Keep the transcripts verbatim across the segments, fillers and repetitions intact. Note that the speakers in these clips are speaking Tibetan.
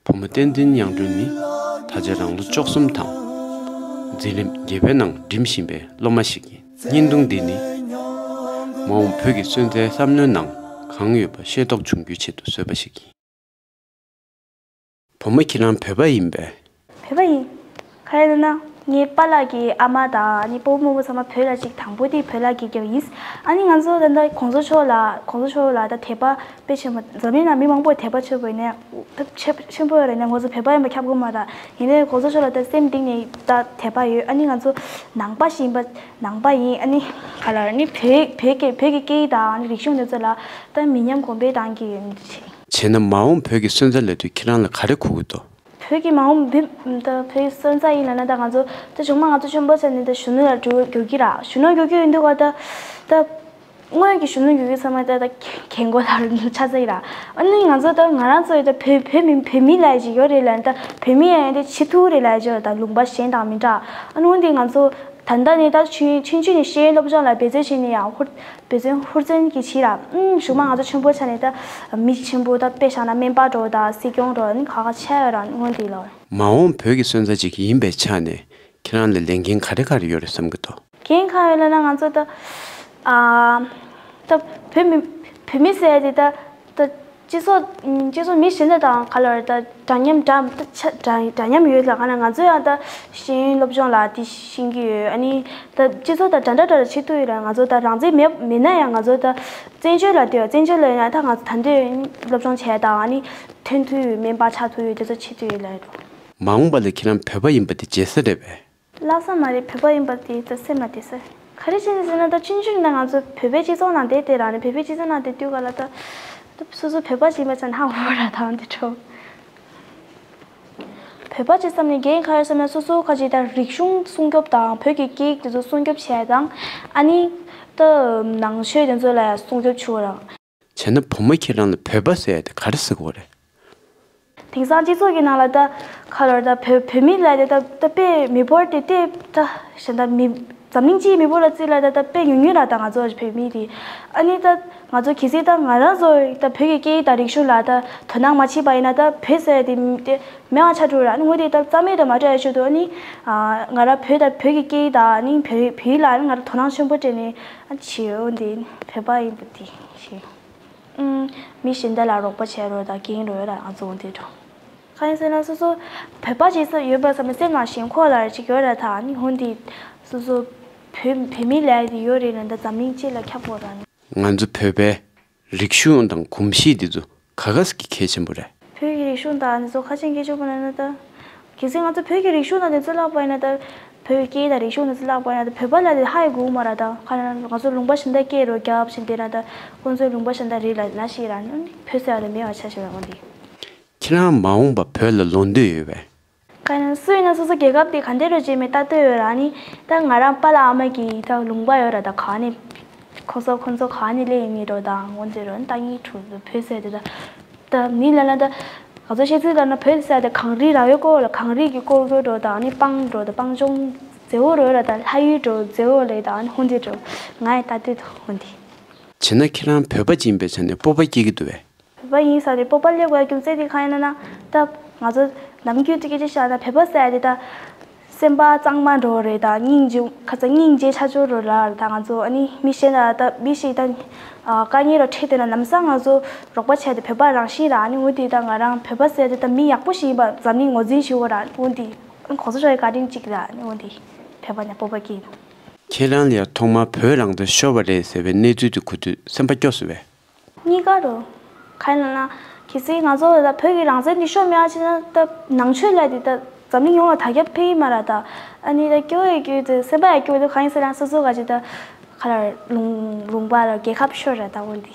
བུ་མོ་བསྟན་འཛིན་དབྱངས་སྒྲོན་ནི་ད་ཆ་རང་ལོ་བཅུ་གསུམ་དང་། འཛིན་རིམ་བརྒྱད་པའི་ནང་འགྲིམ་བཞིན་པའི་སློབ་མ་ཞིག་ཡིན། བརྙན་ཐུང་འདི་ནི་མ་འོངས་བོད་ཀྱི་སོན་རྩའི་བསམ་བློའི་ནང་གང་ཡོད་པ་ཤེས་རྟོགས་བྱུང་རྒྱུའི་ཆེད་དུ་བཟོས་པ་ཞིག་ཡིན། བུ་མོ་ཁྱེད་རང་བོད་པ་ཡིན་པས། བོད་པ་ཡིན། ག་རེ་ལབ་ན་ངའི་པཱ་ལགས་ཀྱི་ཨ་མ་དང་ཨ་ནི་སྤོ་བོ་རྨོ་བོ་ཚང་མ་བོད་ལ་ཅིག་དང་པོ་དེ་བོད་ལ་སྐྱེས་རྒྱུ་ཡིན། ཨ་ནི་ང་ཚོ་ད་ལྟ་གོང་ས་མཆོག་ལ་གོང་ས་མཆོག་ལ་ད་དད་པ་དཔེ་ཆེན་པོ། འཛམ་གླིང་ནང་མི་མང་པོ་དད་པ་ཆེན་པོ་ཡིན་ནའི་ཆེ་ཆེན་པོ་ཡོད་རེད་ནའི་ང་ཚོ་བོད་པ་ཡིན་པ་ཁྱབ་ཀྱི་མ་རེད། ཡིན་ནའི་གོང་ས་མཆོག་ལ་ད་སེམས་གཏིང་ནས་ད་དད་པ་ཡོད། ཨ་ནི་ང་ཚོ་ནང་པ་ཞིག་ཡིན་པ་ནང་པ་ཡིན། ཨ་ནི་ག་ལ་ཨ་ནི་བོད་བོད་ཀྱི་བོད་ཀྱི་སྐད་ཡིག་དང་ཨ་ནི་རིག་གཞུང་དེ་ཚོ་ལ་ད་མི་ཉམས་གོང་འཕེལ་གཏང་གི་ཡོད་ནི་ཆེ། བྱས་ན་མ་འོངས་བོད་ཀྱི་སོན་རྩ་ལབ་དུས་ཁྱེད་རང་ལ་ག་རེ་གོ་གི་འདུག་བོད་ཀྱི་མ་འོངས་བོད་ད་བོད་སོན་རྩ་ཡིན་ལབ་ན་ད་ང་ཚོ་ད་གཞུག་མ་ང་ཚོ་ཆེན་པོ་ཆགས་ནས་ད་གཞོན་ནུ་ལ་འགྱུར་འགྱུར་གྱི་ར། གཞོན་ནུ་འགྱུར་གྱི་ཡོད་འདུག་ག་ད་ད་སྔོན་གྱི་གཞོན་ནུ་འགྱུར་གྱི་ཚང་མ་ད་ད་རྒན་གོག་ལ་ཆགས་ཚར་ཡི་ར། ཨ་ནི་ང་ཚོ་ད་ང་རང་ཚོ་ཡི་ད་བོད་བོད་མི་བོད་མི་ལབ་ཅིག་ཡོད་རེད་ལབ་ན་ད་བོད་མི་ཡང་ཡང་ད་བྱེད་ཐུབ་རེད་ལབ་ཅིག་ཡོད་རེད། ད་ལུང་པ་གཞན་དང་མི་འདྲ། ཨ་ནི་འོན་ཏེ་ང་ཚོ་ད་ལྟ་ནས་ད་ཆུང་ཆུང་ཆུང་ནས་ཤེས་ཡོན་སློབ་སྦྱོང་ལ་འབད་བརྩོན་བྱས་ནས་ཡང་ཧུར་འབད་བརྩོན་ཧུར་བརྩོན་གྱིས་བྱས་ར། ཨུམ་གཞུག་མ་ང་ཚོ་ཆེན་པོ་ཆགས་ནས་ད་མི་ཆེན་པོ་ད་དཔེ་བཞག་ན་སྨན་པ་འདྲ་བོ་དང་སྲིད་སྐྱོང་འདྲ་བོ་ནི་ག་ག་ཆགས་ཡོད་ར་སྔོན་དེ་ལ། མ་འོངས་བོད་ཀྱི་སོན་རྩ་ཅིག་ཡིན་པའི་ཆ་ནས་ཁྱེད་རང་ལ་ལས་འགན་ག་རེ་ག་རེ་ཡོད་རེད་བསམ་གྱི་འདུག་འགན་ག་ཡོད་ལབ་ན་ང་ཚོ་ད་ཨ་ད་བོད་མི་བོད་མི་ཟེར་ཡ་དེ་ད་ད་སྤྱི་ཚོགས་སྤྱི་ཚོགས་མི་གཞན་དག་དང་ག་ལ་རེད་ད་འདྲ་མཉམ་འདྲ་ད་ཆ་འདྲ་འདྲ་མཉམ་ཡོད་ལ་ག་ན་ང་ཚོ་ཡང་ད་ཤེས་ཡོན་སློབ་སྦྱོང་ལ་དེ་ཤེས་ཀྱི་ཡོད། ཨ་ནི་ད་སྤྱི་ཚོགས་དང་འདྲ་འདྲ་འདྲ་བྱེད་ཐུབ་ཡོད་ར། ང་ཚོ་ད་རང་བཙན་མེད་མེད་ན་ཡང་ང་ཚོ་ད་བཙན་བྱོལ་ལ་བསྡད་ཡོད། བཙན་བྱོལ་ལ་ཡོད་ན་ད་ང་ཚོ་ད་འདོད་སློབ་སྦྱོང་བྱས་དང་ཨ་ནི་ཐོན་ཐུབ་ཡོད། སྨན་པ་ཆགས་ཐུབ་ཡོད། དེ་ཚོ་བྱེད་ཐུབ་ཡོད་ལ་ཡོད་ར། མ་འོངས་པ་ལ་ཁྱེད་རང་བོད་པ་ཡིན་པ་དེ་བརྗེད་ས་རེད་པས། ལྷག་བསམ་མ་རེད། བོད་པ་ཡིན་པ་དེ་ད་སེམས་ལ་དེ་ས་ག་རེ་བྱས་ནས་ཟེར་ན་ད་ཆུང་ཆུང་ནས་ང་ཚོ་བོད་པའི་སྤྱི་ཚོགས་ནང་བསྡད་དེ་རང་ནས་བོད་པའི་སྤྱི་ཚོགས་ནང་བསྡད་དུས་ག་ལ་ད་ད་སོ་སོ་བོད་པ་ཞིག་ཡིན་པ་ཚ་ན་ཧ་གོ་ར་ཐང་དེ་འཕྲོ། བོད་པ་ཅིག་བསམ་ནས་འགན་ག་རེ་བསམ་ན་སོ་སོ་ཁ་ཅིག་ད་རིག་གཞུང་སྲུང་སྐྱོབ་དང་བོད་ཀྱི་སྐད་ཡིག་དེ་ཚོ་སྲུང་སྐྱོབ་བྱས་དང་ཨ་ནི་ད་ནང་ཆོས་དེ་ཚོ་ལ་ཡང་སྲུང་སྐྱོབ་བྱུང་ར། བྱས་ན་བུ་མོ་ཁྱེད་རང་ལ་བོད་པ་ཟེར་ཡ་དེ་ག་རེ་ཟེར་དགོས་རེད། དེང་སང་སྤྱི་ཚོགས་ཀྱི་ནང་ལ་ད་ག་ལོར་ད་བོད་བོད་མི་ལ་དེ་ད་ད་དཔེ་མི་འབོར་དེ་དེ་ད་གཞན་ད་མི་འཛམ་གླིང་སྤྱིའི་མི་འབོར་ལ་བརྩིས་ལ་ད་ད་དཔེ་ཉུང་ཉུང་ར། ད་ང་ཚོ་བོད་མི་དེ་ཨ་ནི་ད་ང་ཚོ་གལ་སྲིད་ད་ང་རང་ཚོ་ད་བོད་ཀྱི་སྐད་ཡིག་དང་རིག་གཞུང་ལ་ད་དོ་སྣང་མ་བྱེད་པ་ཡིན་ན་ད་བོད་ཟེར་དེ་དེ་མེད་པ་ཆགས་འགྲོ་ར། ཨ་ནི་འོ་དེ་ད་རྩ་མེད་དུ་མ་འགྲོ་ཡ་ཆེད་དུ་ཨ་ནི་ང་རང་བོད་ད་བོད་ཀྱི་སྐད་ཡིག་དང་ཨ་ནི་བོད་བོད་ཡིག་ལ་ཨ་ནི་ང་རང་དོ་སྣང་ཆེན་པོ་སྤྲད་ནས་ཨ་བྱེད་འོ་དེ་བོད་པ་ཡིན་པ་དེ་ཞེས། ཨུམ། མི་གཞན་དག་ལ་རོགས་པ་བྱེད་རོགས་དང་རྒན་རོགས་ཡོད་ར། ང་ཚོ་འོང་དེ་འགྲོ། གང་ཡིན་ཟེར་ན་སོ་སོ་བོད་པ་ཅིག་ས་ཡོད་པ་ཙམ་སེམས་ནང་ཞེན་ཁོག་ལ་ཅིག་ཡོད་ར། ད་ནི་ཧོན་དེ་སོ་སོ་བོད་བོད་མི་ལ་དེ་ཡོད་རེད་ན་ད་འཛམ་གླིང་སྤྱི་ལ་ཁྱབ་དགོས་ར། ང་ཚོ་བོད་པའི་རིག་གཞུང་དང་གོམས་གཤིས་འདི་ཚོ་ག་ག་ཟིག་གི་གལ་ཆེན་པོ་རེད། བོད་ཀྱི་རིག་གཞུང་དང་འདི་ཚོ་ཁ་ཆེན་གལ་ཆེན་པོ་ན་ན་ད། གལ་སྲིད་ང་ཚོ་བོད་ཀྱི་རིག་གཞུང་དང་དེ་ཚོ་བརླག་པ་ཡིན་ན་ད། བོད་ཀྱི་སྐད་དང་རིག་གཞུང་དེ་ཚོ་བརླག་པ་ཡིན་ན་ད་བོད་པ་ལ་དེ་ཧ་ཡི་གོ་མ་ར། ད་ག་ན་ང་ཚོ་ལུང་པ་གཞན་དག་སྐད་རོ་རྒྱབ་བཞིན་བསྡད་ན་ད་ཁོང་ཚོའི་ལུང་པ་གཞན་དག་རེད་ལ་ན་ཤི་ར་ནི་བོད་ཟེར་བ་དེ་མེད་པ་ཆ་ཞིག་ར་འོང་དེ། ཁྱེད་རང་མ་འོངས་པ་བོད་ལ་ལོག་འདོད་ཡོད་པས། ག་ན་སུ་ཡིན་ན་སོ་སོ་རྒྱལ་ཁབ་དེ་ག་འདྲ་རོ་བྱེད་མེད་ལྟ་འདོད་ཡོད་ར་ནི། ད་ང་རང་པཱ་ལགས་ཨ་མ་གི་ད་ལུང་པ་ཡོད་ར། ད་ག་ནི་ཁོ་ཚོ་ཁོ་ཚོ་ག་ནི་ལས་ཡིན་ནི་རོ་ད་འོང་དེ་རོ་ད་ངའི་ཕྲུ་གུ་བོད་ཟེར་དེ་ད། ད་མི་ལ་ན་ད་ང་ཚོ་ཤེས་ཚུལ་ལ་ན་བོད་ཟེར་དེ་གངས་རི་ར་ཡོད་སྐོར་ལ་གངས་རི་གི་སྐོར་སྐོར་འགྲོ་དང་ནི་སྤང་འགྲོ་དང་སྤང་ལྗོངས་མཛེས་བོ་རོ་ར་དང་ལྷ་ཡུལ་འགྲོ་མཛེས་བོ་ལས་དང་ཧུན་དི་འགྲོ་ང་ཡི་ལྟ་དུས་ཧུན་དི། བྱས་ན་ཁྱེད་རང་བོད་པ་ཅིག་ཡིན་པའི་ཆ་ནས་སྤོབས་པ་སྐྱེ་གི་འདུག་བས། བོད་པ་ཡིན་ས་རེད། སྤོབས་པ་སླེབས་དགོས་རྒྱུ་མཚན་དེ་གང་ཡིན་ན་ན་ད་ང་ཚོ་ནམ་རྒྱུན་དུ་སྐད་ཆ་བཤད་ན་བོད་པ་ཟེར་དེ་ད། སེམས་པ་གཙང་མ་འགྲོ་རེད་ད། སྙིང་རྗེ་ཁ་ཚ་སྙིང་རྗེ་ཆ་ཆོ་རོ་ལ་ད་ང་ཚོ་ཨ་ནི་མི་གཞན་ལ་ད་མི་ཞིག་ད་དཀའ་ངལ་རོ་འཕྲད་དེ་ན་ལམ་སང་ང་ཚོ་རོགས་པ་བྱས་ཏེ་བོད་པ་རང་བཞིན་ར། ཨ་ནི་འོ་དེ་ད་ང་རང་བོད་པ་ཟེར་དེ་ད་མི་ཡག་པོ་ཞིག་ཡིན་པ་འཛམ་གླིང་ངོས་འཛིན་ཞུ་བ་ར། འོ་དེ་གོང་ས་མཆོག་ཡི་བཀའ་དྲིན་གཅིག་ར། ཨ་ནི་འོ་དེ་བོད་པ་ནས་སྤོབས་པ་སྐྱེས། ཁྱེད་རང་ལ་ཡང་ཐོག་མར་བོད་རང་བཙན་ཤོར་བ་རེད་ཟེར་བའི་གནས་ཚུལ་དེ་གོ་དུས་སེམས་པ་སྐྱོ་སོང་བས། གཉིས་ཀ་རོ། ག་ཡིན་ལབ་ན། གལ་སྲིད་ང་ཚོ་ད་བོད་ཀྱི་རང་བཙན་འདི་ཤོར་མེད་པ་བྱས་ན་ད་ནང་ཆོས་ལ་དེ་ད་འཛམ་གླིང་ཡོངས་ལ་དར་ཁྱབ་འཕེལ་གྱི་མ་རེད་ད། ཨ་ནི་ད་སྐྱོ་ཡི་སྐྱོ་དེ་སེམས་པ་ཡང་སྐྱོ་དེ་ག་ཡིན་ཟེར་ན་སོ་སོ་ག་ཅིག་ད་ག་ལ་ལུང་ལུང་པ་ལ་རྒྱལ་ཁབ་ཤོར་རེད་ད་འོན་ཏེ།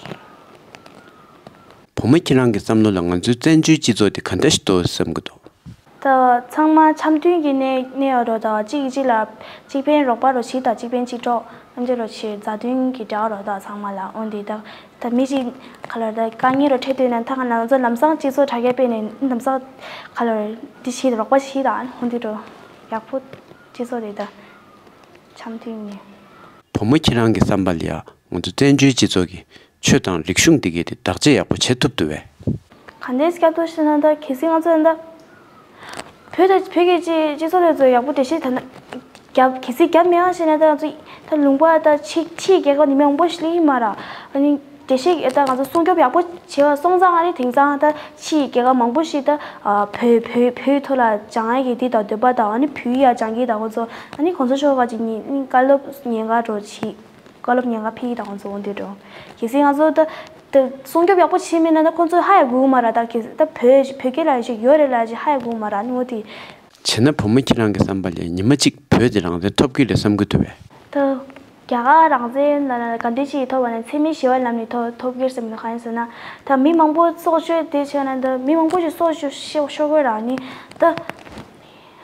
བུ་མོ་ཁྱེད་རང་གི་བསམ་བློ་ལ་ང་ཚོའི་བཙན་བྱོལ་སྤྱི་ཚོགས་དེ་ག་འདྲ་ཞིག་འདུག་བསམ་གྱི་འདུག་ད་ཚང་མ་འཆམ་མཐུན་གྱི་གནས་གནས་ཡོད་རོ་ད། གཅིག་གིས་གཅིག་ལ་གཅིག་ཕན་རོགས་པ་རོ་བྱེད་ད། གཅིག་ཕན་གཅིག་གྲོགས་ཨ་འདྲ་རོ་བྱེད། མཛའ་མཐུན་གྱི་འབྲེལ་བ་རོ་ད་ཚང་མ་ལ་འོན་ཏེ་ད། ད་མི་ཞིག་ག་ལ་ད་དཀའ་ངལ་རོ་འཕྲད་དུས་ན་ད་ང་ཚོ་ལམ་སང་སྤྱི་ཚོགས་དྲ་རྒྱ་དཔེ་ནས་ལམ་སང་ག་ལ་འདི་བྱེད་རོགས་པ་བྱེད་ད་འོན་ཏེ་རོ་ཡག་པོ་སྤྱི་ཚོགས་རེད་ད་འཆམ་མཐུན་ནས། བུ་མོ་ཁྱེད་རང་གི་བསམ་པ་ལ་ཡ་ང་ཚོ་བཙན་བྱོལ་སྤྱི་ཚོགས་ཀྱི་ཆོས་དང་རིག་གཞུང་འདི་གས་དེ་བདག་གཅེས་ཡག་པོ་བྱེད་ཐུབ་འདུག་བས། ག་འདྲས་སྐྱབས་ཐོབ་ཤེ་ན་ད་གལ་སྲིད་ང་ཚོ་ད་བོད་ད་བོད་ཀྱི་སྤྱི་སྤྱི་ཚོགས་ལ་ཚོ་ཡག་པོ་འགྲེལ་བཤད་ད་ན་རྒྱབ་གལ་སྲིད་རྒྱབ་མེད་པ་ཤེ་ན་ད་ང་ཚོ་ད་ལུང་པ་ད་ཕྱི་ཕྱིའི་རྒྱལ་ཁབ་ནས་མི་མང་པོ་ཞིག་སླེབས་ཀྱི་མ་རེད། ཨ་ནི་འགྲེལ་བཤད་ད་ང་ཚོ་སྲུང་སྐྱོབ་ཡག་པོ་བྱས་པ་སོང་ཙང་ཨ་ནི་དེང་སང་ད་ཕྱིའི་རྒྱལ་ཁབ་མང་པོ་ཞིག་ད་བོད་བོད་བོད་ཐོག་ལ་སྦྱང་ཡག་གི་འདི་དང་འདོད་པ་དང་ཨ་ནི་བོད་ཡིག་ཡང་སྦྱང་གི་ད་ཁོང་ཚོ་ཨ་ནི་གོང་ས་མཆོག་ག་ཅིག་ཉིན་ཨ་ནི་བཀའ་སློབ་ཉན་ག་འགྲོ་ཆེད། བཀའ་སློབ་ཉན་ག་ཕེབས་ཀྱི་ད་ཁོང་ཚོ་འོང་དུས་འགྲོ། གལ་སྲིད་ང་ཚོ་ད་ད་སྲུང་སྐྱོབ་ཡག་པོ་བྱས་མེད་ན་ད་ཁོང་ཚོ་ཧ་ཡང་གོ་གི་མ་རེད། ད་གལ་སྲིད་ད་བོད་བོད་སྐད་ལ་ཞིག་ཡོད་རེད་ལ་ཞིག་ཧ་ཡང་གོ་གི་མ་རེད། ཨ་ནི་འོ་དེ། བྱས་ན་བུ་མོ་ཁྱེད་རང་གི་བསམ་པ་ལ་ཉི་མ་གཅིག་བོད་དེ་རང་བཙན་ཐོབ་ཀྱི་རེད་བསམ་གྱི་འདུག་པས། ད་རྒྱ་གར་རང་བཙན་ལ་ན་ག་འདྲ་ཅིག་ཐོབ་པ་ན་འཚེ་མེད་ཞི་བའི་ལམ་ནས་ཐོབ་ཐོབ་ཀྱི་རེད་བསམ་གྱི་འདུག་གང་ཡིན་ཟེར་ན་ད་མི་མང་པོ་སྲོག་གཅོད་དེ་བྱས་ན་ད་མི་མང་པོ་ཞིག་སྲོག་གཅོད་ཤོར་གྱི་རེད། ཨ་ནི་ད།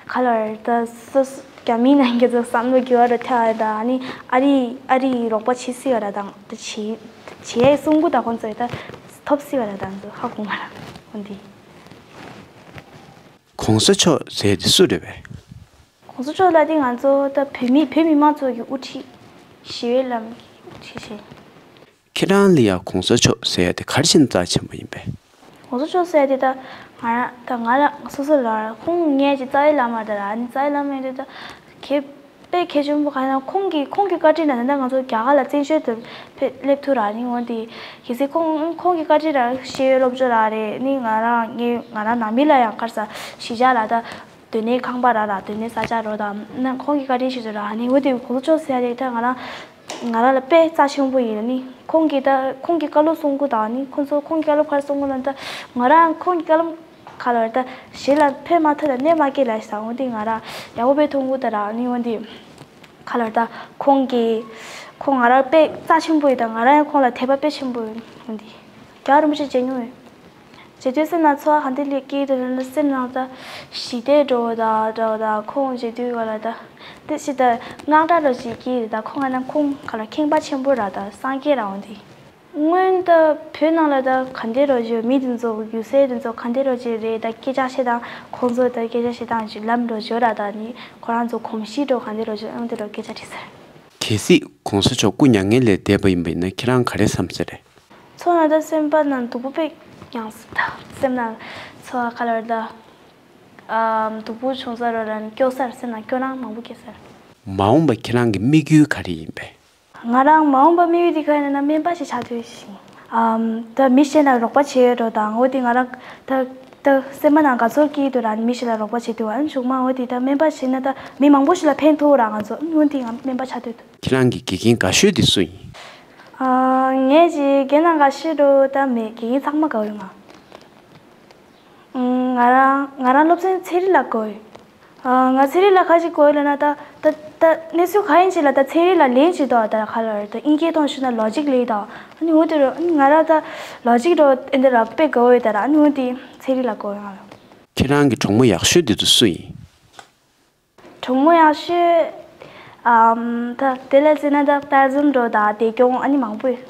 ག་ལར་ད་སོ་སོ་རྒྱ་མིའི་ནང་གི་ཚོ་བསམ་བློ་འགྱུར་བ་རུ་ཐལ་བ་དང་ཨ་ནི་ཨ་རི་ཨ་རི་རོགས་པ་བྱེད་སྲིད་པ་ར་དང་ད་བྱེད་བྱེད་གསུང་གི་ད་ཁོང་ཚོས་ད་ཐོབ་སྲིད་པ་ར་དང་ཚོ་ཧ་གོ་ང་ར་འོན་ཏེ། གོང་ས་མཆོག་ཟེར་དེ་སུ་རེད་པས། གོང་ས་མཆོག་ལ་དེ་ང་ཚོ་ད་བོད་མི་བོད་མི་མང་ཚོ་གི་དབུ་ཁྲིད་ཞི་བའི་ལམ་གི་དབུ་ཁྲིད་ཞིག་ཁྱེད་རང་ལ་ཡང་གོང་ས་མཆོག་ཟེར་ཡ་དེ་ག་རེ་བྱས་ནས་རྩ་ཆེན་པོ་ཡིན་པས། གོང་ས་མཆོག་ཟེར་ཡ་དེ་ད་ང་རང་ད་ང་རང་སོ་སོ་ལ་ཁོང་ངའི་ཅིག་རྩ་བའི་བླ་མ་དེ་ར་ཨ་ནི་རྩ་བའི་བླ་མ་ཡིན་དུས་ད་གལ་དཔེ་གལ་ཆེན་པོ་གང་ཡིན་ན་ཁོང་གི་ཁོང་གི་བཀའ་དྲིན་ལ་ད་ང་ཚོ་རྒྱ་གར་ལ་བཙན་བྱོལ་དུ་ཕེབས་སླེབས་ཐུབ་ར་ཨ་ནི་འོན་ཏེ་གལ་སྲིད་ཁོང་ཁོང་གི་བཀའ་དྲིན་ར་ཤེས་ཡོན་སློབ་སྦྱོང་ར་རེད་ནི་ང་རང་ངའི་ང་རང་ནང་མི་ལ་ཡང་ག་རེ་ཟ་གཞིས་ཆགས་ལ་ད། སྡོད་གནས་ཁང་པ་ར་ལ་སྡོད་གནས་ས་ཆ་རོ་དང་ན་ཁོང་གི་བཀའ་དྲིན་ཆེ་ཤོས་ར་ཨ་ནི་འོ་དེ་གོང་ས་མཆོག་ཟེར་ཡ་དེ་ད་ང་རང་ང་རང་ལ་དཔེ་རྩ་ཆེན་པོ་ཡིན་ནི་ཁོང་གི་ད་ཁོང་གི་བཀའ་སློབ་གསུང་གི་ད་ནི་ཁོང་ཚོ་ཁོང་གི་བཀའ་སློབ་ག་རེ་གསུང་གི་ན་ད་ང་རང་ཁོང་གི་བཀའ་སློབ་ག་ལ་ད་གཞི་ལ་ཕན་མ་ཐོགས་ད་གནས་མ་སྐྱེལ་ལ་ཞིག་འོ་དེ་ང་རང་ཡག་པོ་དཔེ་མཐོང་གི་ད་ར་ཨ་ནི་འོ་དེ་ག་ལ་ད་ཁོང་གི་ཁོང་ང་རང་དཔེ་རྩ་ཆེན་པོ་ཡིན་ད་ང་རང་ཡང་ཁོང་ལ་དད་པ་དཔེ་ཆེན་པོ་ཡིན་འོ་དེ་རྒྱལ་བ་རིན་པོ་ཆེ་མཇལ་མྱོང་ཡོད། བྱེད་དུས་སེམས་ནང་ཚོར་བ་ག་འདྲ་སླེབས་ཀྱི་འདུག་ལབ་ན་སེམས་ནང་ད་ཞི་བདེ་འདྲ་བོ་དང་འདྲ་བོ་དང་ཁོང་བྱེད་དུས་ག་ལ་ད་དེ་ཞི་ད་དངངས་སྐྲག་འདྲ་བྱེད་ཀྱི་ད་ཁོང་ང་ན་ཁོང་ག་ལ་ཁེངས་པ་ཆེན་པོ་ར་ད་སངས་རྒྱས་རང་དེ་སྔོན་ད་བོད་ནང་ལ་ད་ག་འདྲ་རོ་བྱོས་མི་དེ་ཚོ་རྒྱུ་སེ་དེ་ཚོ་ག་འདྲ་རོ་བྱེད་རེད་ད་སྐད་ཆ་བཤད་སྟངས་ཁོང་ཚོ་ད་སྐད་ཆ་བཤད་སྟངས་ཅིག་ལམ་འགྲོ་བྱོས་ར་ད་ནི་ཁོ་རང་ཚོ་གོམས་གཤིས་འགྲོ་ག་འདྲ་རོ་བྱོས་ཨང་དེ་རོ་སྐད་ཆ་དྲིས་ས་རེད། གལ་སྲིད་གོང་ས་མཆོག་སྐུ་མྱ་ངན་ལས་འདས་པ་ཡིན་པ་ཡིན་ན་ཁྱེད་རང་ག་རེ་བསམ་ས་རེད། ཚོར་ན་ད་སེམས་པ་ནང་སྡུག་པོ་དཔེ་མྱངས་སོང་ད་སེམས་ནང་ཚོར་བ་ག་ལ་རེད་ད། ཨམ་སྡུག་པོ་བྱུང་ས་རོ་ལ་སྐྱོ་སར་སེམས་ནང་སྐྱོ་སྣང་མང་པོ་སྐྱེས་སར། མ་འོངས་པ་ཁྱེད་རང་གི་དམིགས་ཡུལ་ག་རེ་ཡིན་པས། ང་རང་མ་འོངས་པ་དམིགས་ཡུལ་དེ་ག་ཡིན་ན་སྨན་པ་ཞིག་ཆགས་འདོད་ཤིང་། ཨམ་ད་མི་གཞན་ལ་རོགས་པ་བྱེད་འགྲོ་དང་འོ་དེ་ང་རང་ད་ད་སེམས་པ་ནང་དགའ་ཚོར་སྐྱེས་འདུག་ར་མི་གཞན་ལ་རོགས་པ་བྱེད་འདུག་ཨ་ནི་མཇུག་མ་འོ་དེ་ད་སྨན་པ་བྱེད་ན་ད་མི་མང་པོ་ཞིག་ལ་ཕན་ཐོགས་ར་ང་ཚོ་འོ་དེ་ང་སྨན་པ་ཆགས་འདོད་འདུག་ཁྱེད་རང་གི་དགེ་རྒན་དགའ་ཤོས་དེ་སུ་ཡིན། ཨ། ངས་ཀྱི་དགེ་རྒན་དགའ་ཤོས་འགྲོ་ད་མེད་དགེ་རྒན་ཚང་མ་དགའ་བོ་ཡོད་ང་། ཨུམ། ང་རང་ང་རང་སློབ་ཚན་ཚན་རིག་ལ་དགའ་བོ་ཡོད། ཨ། ང་ཚན་རིག་ལ་ག་ཅིག་དགའ་བོ་ཡོད་ལབ་ན་ད་ད་ད་གནས་ཚུལ་ག་ཡིན་ཅིག་ལ་ད་ཚན་རིག་ལ་ལན་ཅིག་འདུག་ད་ག་ལ་ད་དབྱིན་སྐད་ཐོག་ཞུ་ན་ལོ་ཇིག་ལབ་ད་ཨ་ནི་འོ་དེ་རུ་ཨ་ནི་ང་རང་ད་ལོ་ཇིག་འགྲོ་ཨེ་འདི་ར་དཔེ་དགའ་བོ་ཡོད་ད་ར་ཨ་ནི་འོ་དེ་ཚན་རིག་ལ་དགའ་བོ་ཡོད་ང་རང་། ཁྱེད་རང་གི་གྲོགས་མོ་ཡག་ཤོས་དེ་ཚོ་སུ་ཡིན། གྲོགས་མོ་ཡག་ཤོས། ཨམ། ད་དེ་ལ་བརྩིས་ན་ད་དཔལ་འཛོམས་འགྲོ་ད་བདེ་སྐྱོང་ཨ་ནི་མང་པོ་ཡོད།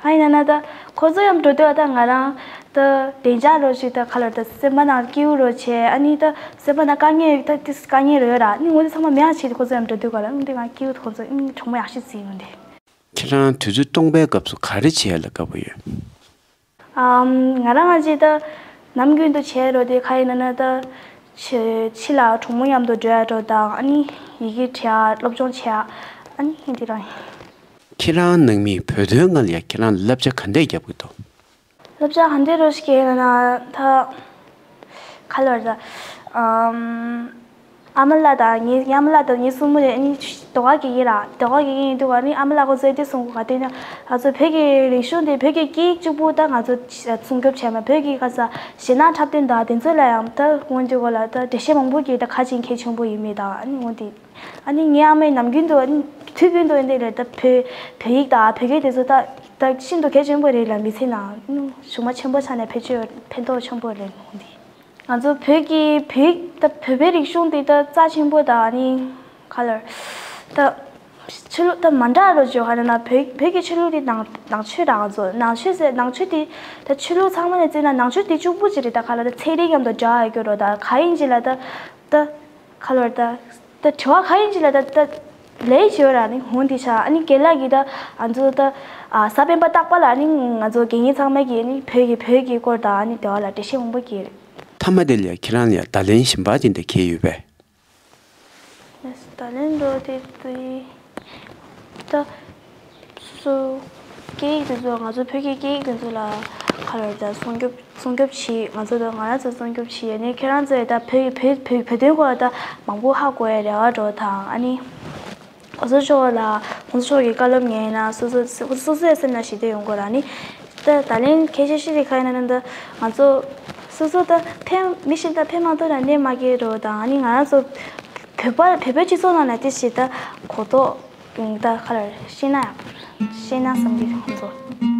ཨ་ཡིན་ན་ན་ད་ཁོ་ཚོ་ཡང་འགྲོ་དུས་ད་ང་རང་ད་བདེ་འཇགས་རོ་ཞིག་ད་ག་ལ་ད་སེམས་པ་ནང་སྐྱིད་པོ་རོ་བྱས་ཨ་ནི་ད་སེམས་པ་ནང་དཀའ་ངལ་ད་ཏིས་དཀའ་ངལ་རོ་ཡོད་ར་ཨ་ནི་ངོ་དེ་ཚང་མ་མེད་ཡག་ཆེད་དུ་ཁོ་ཚོ་ཡང་འགྲོ་དུས་ག་ལ་ཨ་ནི་ང་སྐྱིད་པོ་ཁོ་ཚོ་ཨ་ནི་གྲོགས་མོ་ཡག་ཤོས་བརྩིས་ཡོང་དེ། ཁྱེད་རང་དུས་ཚོད་སྟོང་པའི་སྐབས་སུ་ག་རེ་བྱེད་ཡ་ལ་དགའ་པོ་ཡོད། ཨམ། ང་རང་ང་ཅིག་ད་ནམ་རྒྱུན་དུ་བྱས་རོ་དེ་ག་ཡིན་ན་ན་ད་ཕྱི་ཕྱི་ལ་གྲོགས་མོ་མཉམ་དུ་འགྲོ་ཡ་འགྲོ་དང་ཨ་ནི་ཡི་གེ་བྲིས་ཡ་སློབ་སྦྱོང་བྱེད་ཡ་ཨ་ནི་འདི་རང་ཡིན། ཁྱེད་རང་ནང་མིས་བོད་དོན་སྒང་ལ་ཡ་ཁྱེད་རང་ལ་བསླབ་བྱ་ག་འདྲས་རྒྱབ་གི་འདུག་བསླབ་བྱ་ག་འདྲས་རོ་ཞིག་ཡིན་ན་ན་ད་ག་ལ་བར་ད་ཨམ། ཨ་མ་ལགས་དང་ངའི་ཨ་མ་ལགས་དང་ངའི་སྲུ་མོ་དེ་ཨ་ནི་ཟློས་གར་དགེ་རྒན་ར་ཟློས་གར་དགེ་རྒན་ཡིན་དུས་ཨ་ནི་ཨ་མ་ལགས་ཁོ་ཚོས་དེ་གསུང་གི་ག་དུས་ན་ང་ཚོ་བོད་ཀྱི་རིག་གཞུང་དེ་བོད་ཀྱི་སྐད་ཡིག་གཅིག་པུ་ད་ང་ཚོ་སྲུང་སྐྱོབ་བྱས་མ་བོད་ཀྱི་ག་ས་གཞས་སྣ་འཁྲབ་སྟོན་དང་དེ་ཚོ་ལ་ཡང་ད་སྔོན་དུས་གོ་ལ་ད་འགྲེལ་བཤད་མང་པོ་གིས་ད་ག་ཅིག་གལ་ཆེན་པོ་ཡིན་མེད་དང་ཨ་ནི་འོ་དེ་ཨ་ནི་ངའི་ཨ་མས་ནམ་རྒྱུན་དུ་ཨ་ནི་དུས་རྒྱུན་དུ་ཨ་ནི་ལས་ད་བོད་བོད་ཡིག་དང་བོད་སྐད་དེ་ཚོ་ད་ད་ཤིན་ཏུ་གལ་ཆེན་པོ་རེད་ལ་མི་ཚེ་ནང་གཞུང་མ་ཆེན་པོ་ཆགས་ནས་ཕན་ཆོད་ཕན་ཐོགས་ཆེན་པོ་རེད་འོ་དེ། ང་ཚོ་བོད་ཀྱི་བོད་ད་བོད་པའི་རིག་གཞུང་དེ་ད་རྩ་ཆེན་པོ་དང་ནི་ག་ལར་ད་ཆོས་ལུགས་ད་མ་འདྲ་རོ་བརྗོད་ག་རེ་ན་བོད་བོད་ཀྱི་ཆོས་ལུགས་དེ་ནང་ནང་ཆོས་རང་ཚོ་ནང་ཆོས་ཟེར་ནང་ཆོས་དེ་ད་ཆོས་ལུགས་ཚང་མ་ནས་བརྩིས་ན་ནང་ཆོས་དེ་གཅིག་པུ་ཅིག་རེད། ད་ག་ལ་ད་ཚན་རིག་མཉམ་དུ་འདྲ་ཡོད་རྒྱུ་རོ་ད་ག་ཡིན་ཅི་ལ་ད་ད་ག་ལར་ད་ད་དྲི་བ་ག་ཡིན་ཅི་ལ་ད་ད། ལས་བྱོས་ར་ནི་ཧོན་དེ་ཆ་ཨ་ནི་རྒན་ལགས་ཀྱིས་ད་ང་ཚོ་ད་ཨ་ས་པན་པ་རྟག་པ་ལ་ནི་ང་ཚོ་དགེ་རྒན་ཚང་མ་གིས་ནི་བོད་ཀྱི་བོད་ཀྱི་སྐོར་དང་ཨ་ནི་དེ་བ་ལ་འགྲེལ་བཤད་མང་པོ་གྱིས། མཐའ་མ་དེ་ལ་ཁྱེད་རང་ལ་བརྡ་ལན་གཞན་པ་ཅི་འདྲ་འཁེལ་ཡོད་པས། བརྡ་ལན་འགྲོ་དེ་དུས་ད་སོ་སོ་སྐད་ཡིག་དེ་ཚོ་ང་ཚོ་བོད་ཀྱི་སྐད་ཡིག་དེ་ཚོ་ལ་ག་རེ་ད་སྲུང་སྐྱོབ་སྲུང་སྐྱོབ་བྱེད་ང་ཚོ་ད་ང་རང་ཚོ་སྲུང་སྐྱོབ་བྱེད་ཡ་ནི་ཁྱེད་རང་ཚོས་ད་བོད་བོད་བོད་བོད་དོན་སྐོར་ད་མང་པོ་ཧ་གོ་ཡ་རེ་བ་འགྲོ་དང་ཨ་ནི། གོང་ས་མཆོག་ལ་གོང་ས་མཆོག་གི་བཀའ་སློབ་ཉན་ན་སོ་སོ་སོ་སོའི་སེམས་ལ་ཞི་བདེ་ཡོང་དགོས་ལ་ནི། ད་ད་ལན་ཁྱད་ཆོས་ཤིག་རེད་ཁ་ཡིན་ན་ད་ང་ཚོ་སོ་སོ་ད་ཕན་མི་ཞིག་ད་ཕན་མ་ཐོགས་ན་གནས་མ་སྐྱེལ་རོགས་དང་ཨ་ནི་ང་རང་ཚོ་བོད་པ་བོད་པའི་སྤྱི་ཚོགས་ནང་ལ་དེ་ཞིག་ད་གོ་རྟོགས་ད་ག་ལ་ཤེས་ན་ཡག་ཤེས་ན་བསམ་གྱི་ཁོང་ཚོ།